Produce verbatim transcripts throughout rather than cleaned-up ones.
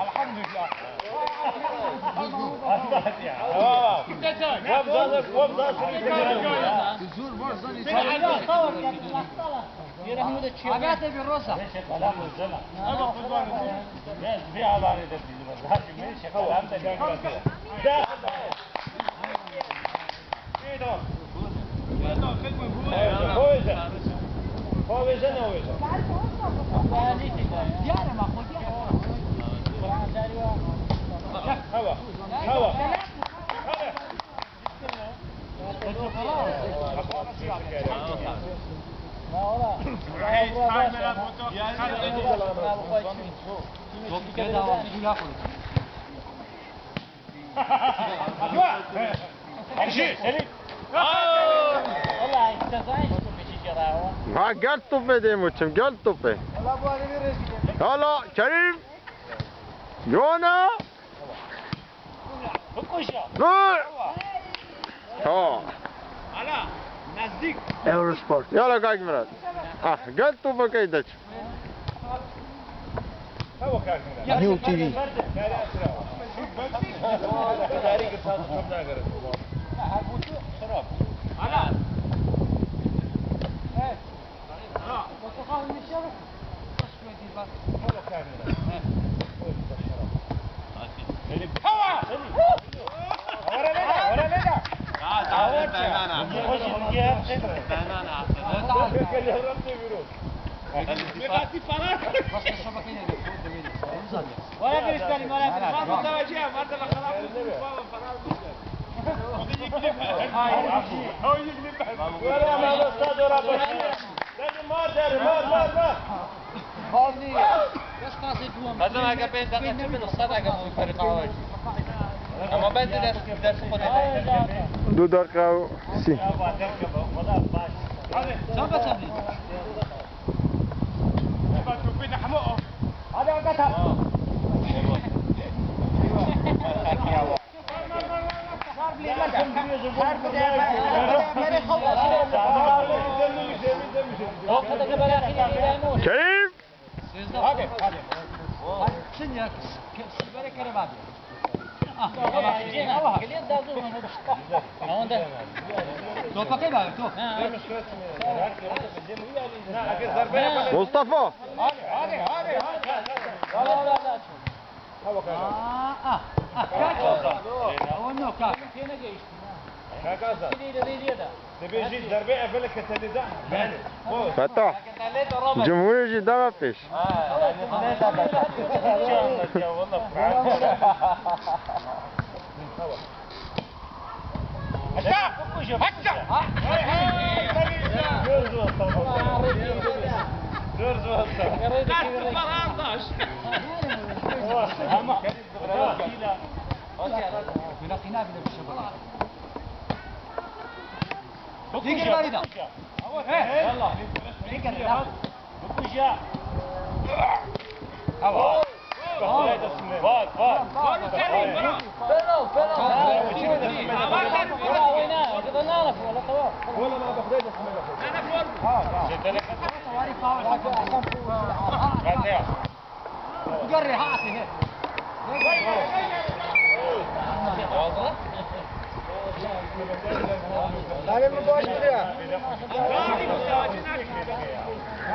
Elhamdülillah. Wem zazak, wem zazak. Abi, hadi bir roza. Ama kurban olayım. Biraz bir havale de bizim. Zaten ne şey kalan da geldi. Ha, gel topê dê muçim, gel topê. Hala Kerim. Yona. Dur. Tamam. Eurosport. Yala kak Murat. Ah, gel topê key deç. New T V. Mezin eke pênc deqe çi bin, sed eke bû, ferî qawaj. Ama ben de ders, ders xwe de. Du deqe û sî. Çend be çend? Hadi, hadi. Kerim! Hadi, hadi. Topa kay bari, top. Mustafa! Hadi, hadi, hadi. Aa, aa, aa, kaç oldu? Onu yok, kaç. Kaka Hasan. Dibêjî derbê eveleke tenê de. Fetah. Cumhurê jî dava pêş.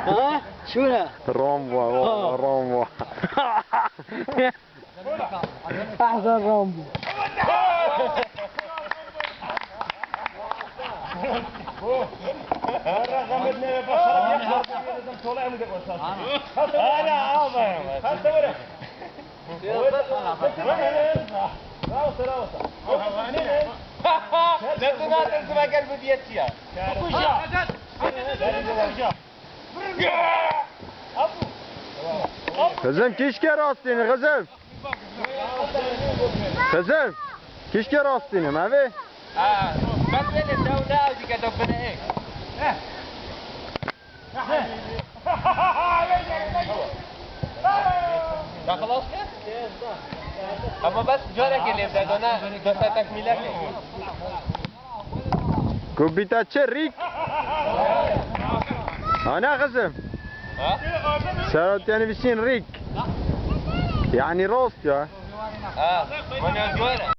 Ha? Şuna. Rambo, valla Rambo. Ahsen Rambo. Kızım, kişke rastini kızım. Kızım, kişke rastini, evi. Ha, ben böyle sevda dike dokuna ek. Xelas kir? Ama bes carekê lê bide, dana, dana tekmîlekê. Kubita çi, Rîk? Ana kızım. Ha? Serhat yani bisin Rîk. Yani rost ya. Ha, manya göre.